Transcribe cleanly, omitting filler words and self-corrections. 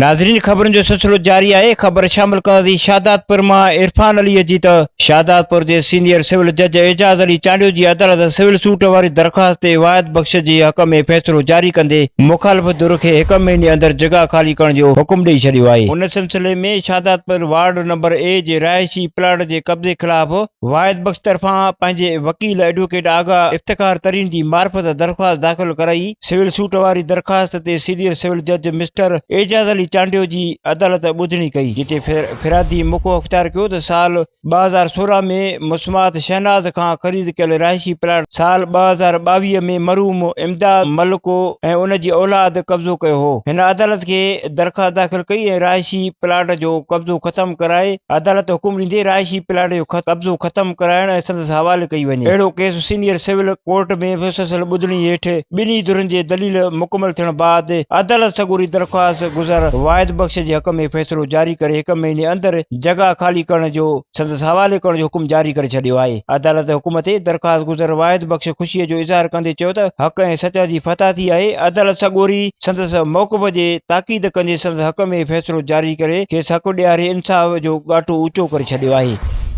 ناظرين خبرن جو سلسلو جاري آهي، خبر شامل ڪنداسين شهدادپور مان عرفان علي جي ته شهدادپور جي سينيئر سول جج اعجاز علي چانڊيو جي عدالت سول سوٽ واري درخواست تي واحد بخش جي حق ۾ فيصلو جاري ڪندي مخالف ڌر کي هڪ مهيني اندر جڳهه خالي ڪرڻ جو حڪم ڏئي ڇڏيو آهي. ان سلسلي ۾ شهدادپور وارڊ نمبر اي جي رهائشي پلاٽ جي قبضي خلاف واحد بخش طرفان پنهنجي وڪيل ايڊووڪيٽ آغا افتخار ترين جي معرفت درخواست داخل ڪرائي. سول سوٽ واري درخواست تي سينيئر سول جج مسٽر اعجاز علي چانڊيو جي عدالت ٻڌڻي ڪئي، جتي فرادي موقعو اختيار ڪيو ته سال 2016 ۾ مسمات شهناز کان خريد ڪيل رهائشي پلاٽ سال 2022 ۾ مرحوم امداد ملڪ ۽ ان جي اولاد قبضو ڪيو هو. هن عدالت کي درخواست داخل ڪئي ۽ رهائشي پلاٽ جو قبضو ختم ڪرائي عدالت حڪم ڏيندي رهائشي پلاٽ جو قبضو ختم ڪرائڻ ۽ سندس حوالي ڪئي وڃي. اهڙو ڪيس سينيئر سول ڪورٽ ۾ مسلسل ٻڌڻي هيٺ ٻنهي ڌرين جي دليل مڪمل ٿيڻ بعد عدالت سڳوري درخواست گذار واحد بخش جي حق ۾ فيصلو جاري ڪري هڪ مهيني اندر جڳهه خالي ڪرڻ جو سندس حوالي ڪرڻ جو حڪم جاري ڪري ڇڏيو آهي. عدالت حڪم تي درخواست گذر واحد بخش خوشي جو اظهار ڪندي چيو ته حق ۽ سچ جي فتح ٿي آهي، عدالت سڳوري سندس موقف جي تاڪيد ڪندي سندس حق ۾ فيصلو جاري ڪري کيس حق ڏياري انصاف جو ڳاٽو اوچو ڪري ڇڏيو آهي.